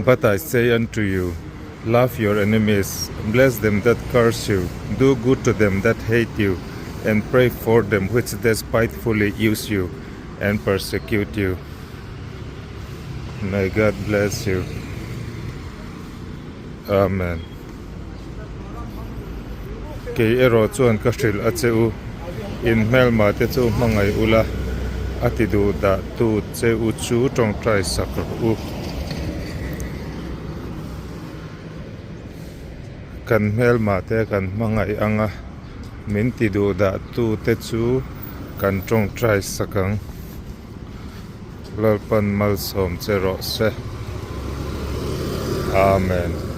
But I say unto you, love your enemies, bless them that curse you, do good to them that hate you, and pray for them which despitefully use you and persecute you. May God bless you. Amen. Kei erawh chuan ka hrilh a che u, in hmelma te chu hmangaih ula, a ti duh dah tu che u chu tawngtai sak rawh u. Kan hmelma te kan hmangaih ang a, min ti duh dah tu te chu kan tawngtai sak ang. Lalpan malsawm che rawh se. Amen.